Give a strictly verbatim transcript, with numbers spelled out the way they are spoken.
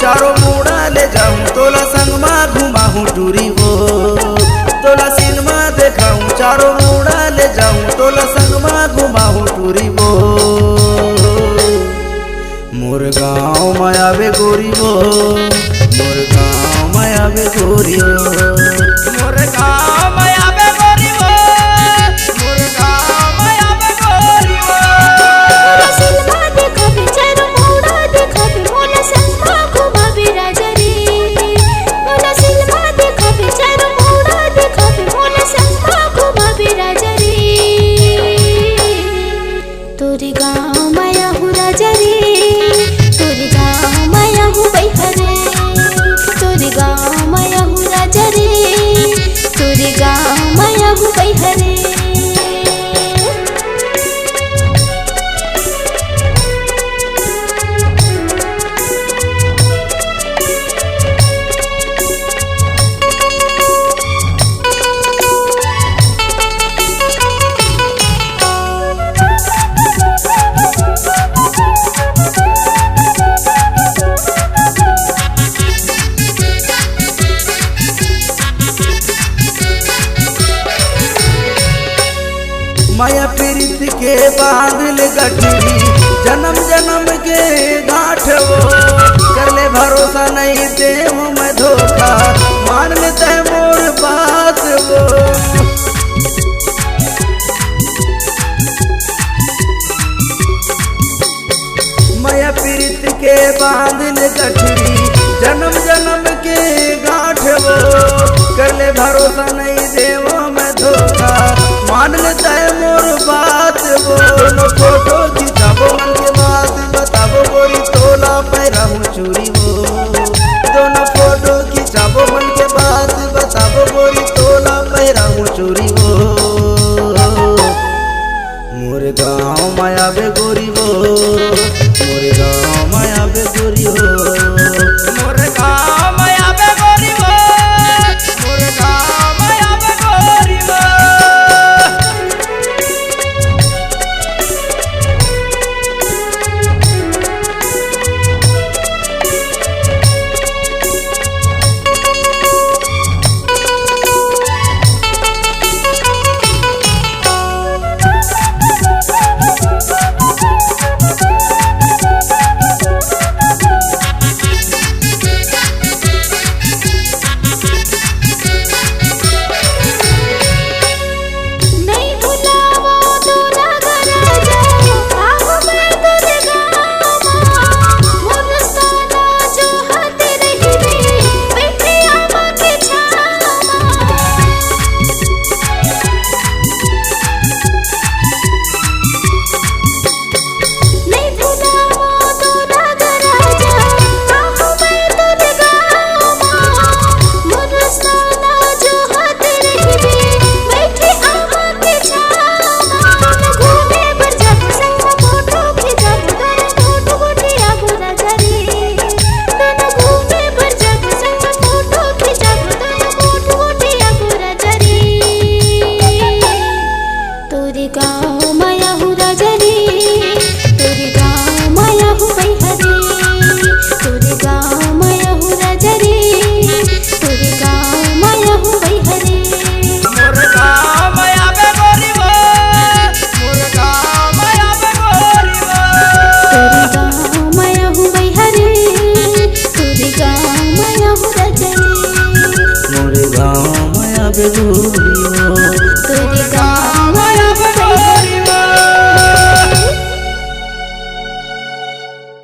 चारों मुड़ा ले जाऊं तोला संग मा घुमाहूं टूरी वो। तोला सिनेमा देखाऊं चारों मुड़ा ले जाऊं तोला संग मा घुमाहूं टूरी वो। मोर गांव मा आवे गोरी वो, मोर गांव मा आवे गोरी वो। मोर गांव मा आवे गोरी वो, मोर गांव मा आवे गोरी वो। मोला सिनेमा देखाबे, चारों मुड़ा देखाबे, मोला संग मा घुमाबे राजा रे। मोला सिनेमा देखाबे, चारों मुड़ा देखाबे, मोला संग मा घुमाबे राजा रे। तोरे गाँव माया हूँ राजा रे, तोरे गाँव माया हूँ बैहा रे, तोरे गाँव माया हूँ राजा रे, तोरे गाँव माया हूँ बैहा रे। माया पीरित के बांध ले गठरी, जन्म जन्म के गांठ वो। कर ले भरोसा नहीं देहूं मैं धोखा, मान ले तय मोर बात वो। माया पीरित के बांध ले गठरी, जन्म जन्म के गांठ वो। कर ले भरोसा नहीं देवो मैं धोखा, मान ले तय मोर बात वो। दोनों फोटो खिंचाबो, मन के बात बताबो, गोरी तोला पैराहूं चूरी वो। दोनों फोटो खिंचाबो, मन के बात बताबो, गोरी तोला पैराहूं चूरी वो। मोर गाँव माया बे गोरी वो, मोर गाँव माया बे गोरी वो। मोर गाँव माया बे गोरी वो, मोर गाँव माया बे गोरी वो। तोरे गाँव माया हूँ राजा रे, तोरे गाँव माया हूँ बैहा रे, तोरे गाँव माया हूँ राजा रे, तोरे गाँव माया हूँ बैहा रे। मोर गाँव माया बे गोरी वो, मोर गाँव माया बे गोरी वो। तोरे गाँव माया हूँ बैहा रे, तोरे गाँव माया हूँ राजा रे। मोर गाँव माया बे गोरी